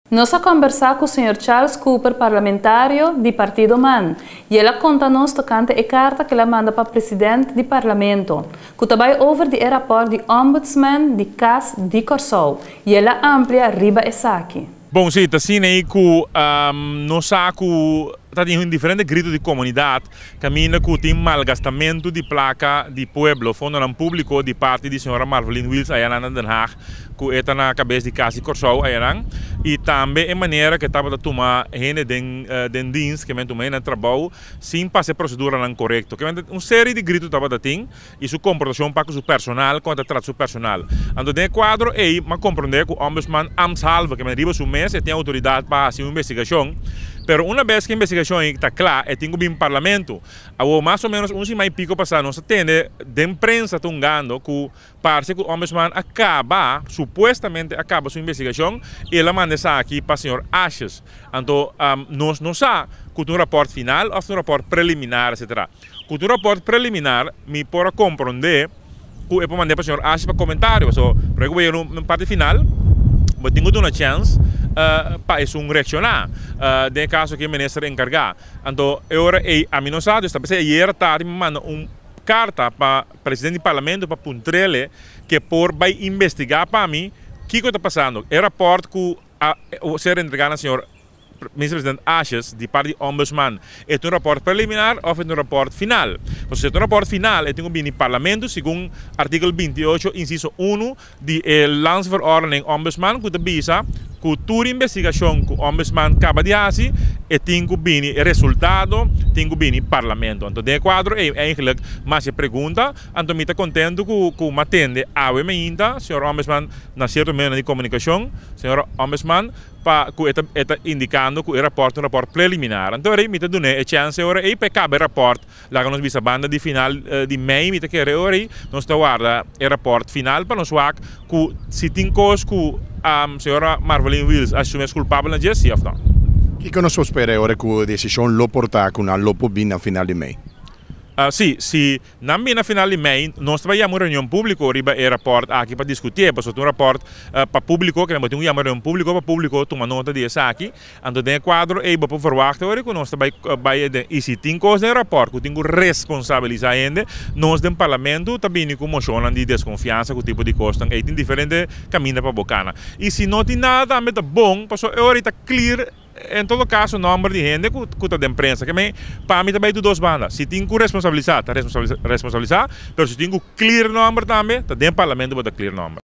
Nos a kombersá ku señor Charles Cooper, parlamentario di Partido MAN, i el a konta nos tokante e karta ku el a manda pa presidente di parlamento, ku ta bai over di e rapòrt di Ombudsman di Kas di Kòrsou, i el a amplia riba esaki. Bon, si, ta asina ei ku nos sa ku ta tin diferente gritu di komunidat kaminda ku tin malgastamentu di plaka di pueblo, fondonan públiko di parti di señora Marveline Wiels ayanan na Den Haag, ku e ta na kabes di Kas di Kòrsou ayanan, i tambe e manera ku e tabata tuma hende den den dienst, ke men tuma hende na trabou sin pasa e proseduranan korekto. Ke men un seri di gritu tabata tin i su komportashon pa ku su personal, kon e ta trata su personal. Anto den e kuadro ei m'a komprondé ku Ombudsman ambtshalve, ke men riba su mes e tin outoridat pa hasi un investigashon, pero una bes ku e investigashon ei ta kla e tin ku bin parlamento. Awor mas o ménos un siman i piko pasá nos a tende den prensa ta hungando ku Parse ku Ombudsman a kaba, supuestamente a kaba su investigashon i el a manda esaki pa señor Asjes. Anto nos no sa ku ta un rapòrt final òf ta un rapòrt preliminar etcetera. Ku ta un rapòrt preliminar mi por a komprondé ku e por mand'é pa señor Asjes pa komentario pasobra promé ku bo yega na un parti final bo tin ku duna chèns pa esun reakshoná, den e kaso aki e minister enkargá. Anto e ora ei ami no sa, dus ta p'esei ayera tardi mi manda un karta pa. Presidente di Parlamento pa puntrele ke por bai investigá pa mi kiko ta pasando. E rapòrt ku a ser entregá na señor Minister President Asjes di parti di Ombudsman e ta un rapòrt preliminar òf e ta un rapòrt final? Pasobra si e ta un rapòrt final e tin ku bini Parlamento segun artíkulo 28 insiso 1 di e Landsverordening Ombudsman ku ta bisa ku tur investigashon ku Ombudsman kaba di hasi e tin ku bini e resultado tin ku bini Parlamento. Anto den e kuadro ei eigenlijk mas e pregunta, anto mi ta kontentu ku ku m'a tende awe mainta señor Ombudsman na sierto medionan di komunikashon, señor Ombudsman, pa ku e ta e ta indikando ku e rapòrt ta un rapòrt preliminar. Anto ora ei mi ta dun'é e chèns e ora ei pa e kaba e rapòrt. Laga nos bisa banda di final di mei mi ta kere ora ei nos ta warda e raport final pa nos wak ku si tin kos ku señora Marveline Wiels a asumi es kulpabel na dje si of no. Kiko nos por spera e ora ku desishon lo por ta ku nan lo por bin na final di mei? Si, si nan bin na final di mei nos ta bai yama un reunion públiko riba e raport aki pa diskutié pasobra ta un raport pa públiko ke nan bo tin ku yama reunion públiko pa públiko tuma nota di esaki. Anto den e kuadro ei bo por verwachta ora ku nos ta bai bai den i si tin kos den e rapòrt ku tin ku responsabilisá hende, nos den parlamento ta bini ku moshonnan di deskonfiansa ku tipo di kosnan ei. Tin diferente kaminda pa bo kana. I si no tin nada tambe ta bon pasobra e ora ei ta clear en todo kaso nòmber di hende ku ku ta den prensa. Ke men pa mi ta bai tur dos banda. Si tin ku responsabilisá ta responsabilisá pero si tin ku clear nòmber tambe ta den parlamento bo ta clear nòmber.